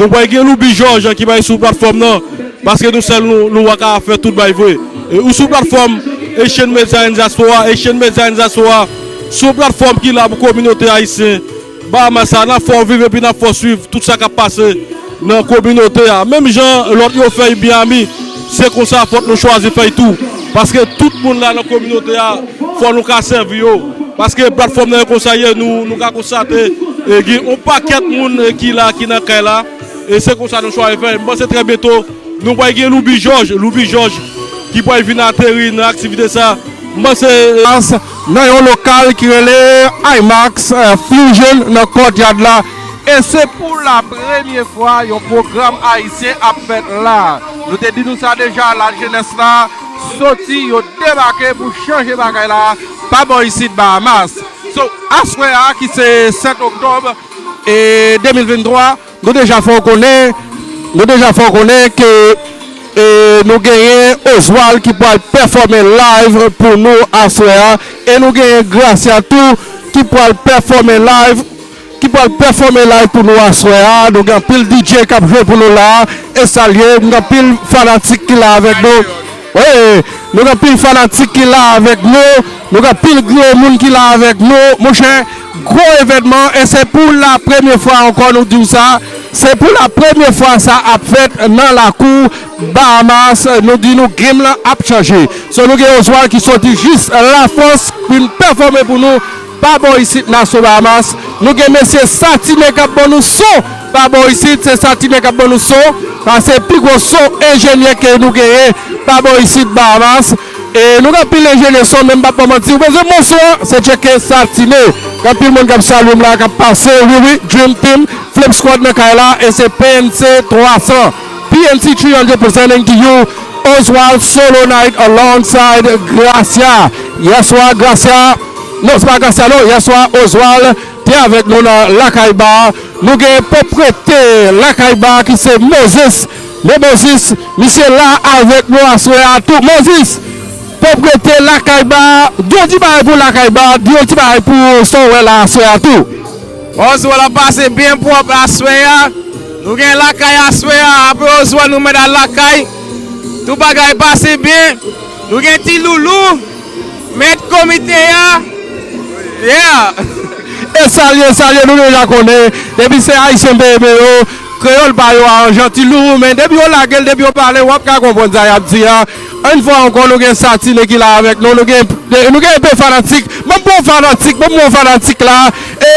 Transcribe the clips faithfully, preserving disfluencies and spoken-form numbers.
Nou pral gen Loubi Jòj ki pral sou platfòm nan, paske nou sèl nou, nou ka fè tout bay vre. E ou sou platfòm Haitian Media and Diaspora, Haitian Media and Diaspora, sou platfòm ki la pou kominote ayisyen Bahamas sa, n ap fè w viv epi n ap fè w swiv tout sa k ap pase nan kominote a. Menm jan lòt yo fè Miami, se konsa fòk nou chwazi fè tou. Paske tout moun la nan kominote a, fò nou ka sèvi yo. Paske platfòm nan e konsa ye, nou, nou ka konstate, e, gen yon pakèt moun, e, ki la, ki nan kay la. E se konsa nou chwazi fè. M panse trè byento, nou pral gen Loubi Jòj, Loubi Jòj, ki pral vin ateri nan aktivite sa. M panse, e, nan yon lokal ki rele IMAX, e, Fusion nan Courtyard la. E se pou la premye fwa yon pwogram ayisyen ap fèt la. Nou te di nou sa deja, lajenès la soti, yo debake pou chanje bagay la pa bò isit Bahamas. So, aswè a, ki se sèt oktòb, e, de mil venntwa, nou deja fè w konnen, nou deja fè w konnen ke, e, nou genyen Oswald ki pral pèfòme live pou nou aswè a, e nou genyen Gracia tou ki pral pèfòme live, ki pral pèfòme live pou nou aswè a. Nou gen anpil D J k ap jwe pou nou la, e salye, nou gen anpil fanatik ki la avèk nou. Wi, nou gen anpil fanatik ki la avèk nou, nou gen anpil gwo moun ki la avèk nou. Monchè, gwo evènman, e se pou la premye fwa ankò nou di w sa, se pou la premye fwa sa ap fèt nan lakou Bahamas, nou di nou game lan ap chanje. So, nou gen Oswald ki soti jis Lafrans pou vin pèfòme pou nou pa bò isit Nassau Bahamas. Nou gen mesye Satine k ap ban nou son pa bò isit, se Satine k ap ban nou son. Sa se pi gwo son enjenyè ke nou genyen pa bò isit Bahamas. E nou gen anpil enjenyè son, men m p ap ba w manti, ou bezwen bon son an, se tcheke Satine. Gen anpil moun k ap salye m la, k ap pase, wi, wi, Dream Team, Flip Squad nan kay la, e se P N C twa san. P N C three hundred presenting to you Oswald Solo Night alongside Gracia. Yèswa, Gracia, non, se pa Gracia, non, yèswa, Oswald te avèk nou nan Lakay Bar. Nou gen pwòpwete Lakay Bar ki se Moses. Men Moses, misye la avèk nou aswè a tou. Moses, pwòpwete Lakay Bar, di yon ti bagay pou Lakay Bar, di yon ti bagay pou sa w wè la aswè a tou. Oswald ap pase byen pwòp aswè a. Nou gen lakay aswè a. Apre Oswald, nou mèt al lakay. Tout bagay pase byen. Nou gen Ti Loulou, mèt komite a. Yeah! E salye, salye, nou deja konnen. Depi se Ayisyen P M E yo, kreyòl pa yo a Ti Loulou, men depi yo lage l, depi yo pale, w ap ka konprann sa y ap di a. Yon fwa ankò, nou gen Satine ki la avèk nou, nou gen, nou gen enpe fanatik. Ban m bon fanatik, ban m bon fanatik la. E,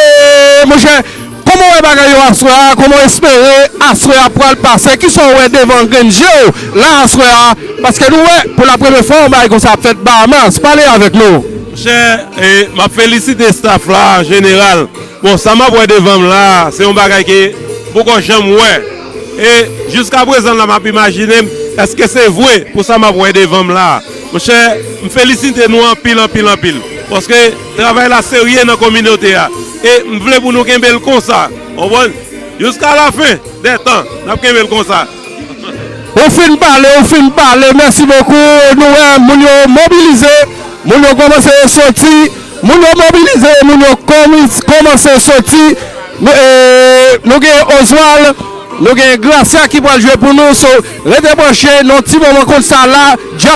monchè, kòman w wè bagay yo aswè a? Kòman w espere aswè a pral pase? Kisa w wè devan grenn je w la aswè a? Paske nou wè, pou la premye fwa, yon bagay konsa ap fèt Bahamas. Pale avèk nou. Monchè, e, m ap felisite staff la, an jeneral. Bon, sa m ap wè devan m la, se yon bagay ke m poko janm wè. E jiskaprezan la, m ap imajine m, èske se vre pou sa m ap wè devan m la? Monchè, m felisite nou anpil, anpil, anpil. Paske travay la serye nan kominote a. E m vle pou nou kenbe l konsa. Konprann? Jiska lafen dè tan, n ap kenbe l konsa. Ou fin pale, ou fin pale. Mèsi bokou. Nou wè moun yo mobilize, moun yo kòmanse soti, moun yo mobilize, moun yo kòmi-, kòmanse soti. Nou, e, nou gen Oswald, nou gen Gracia ki pral jwe pou nou. So, rete branche nan ti moman konsa la.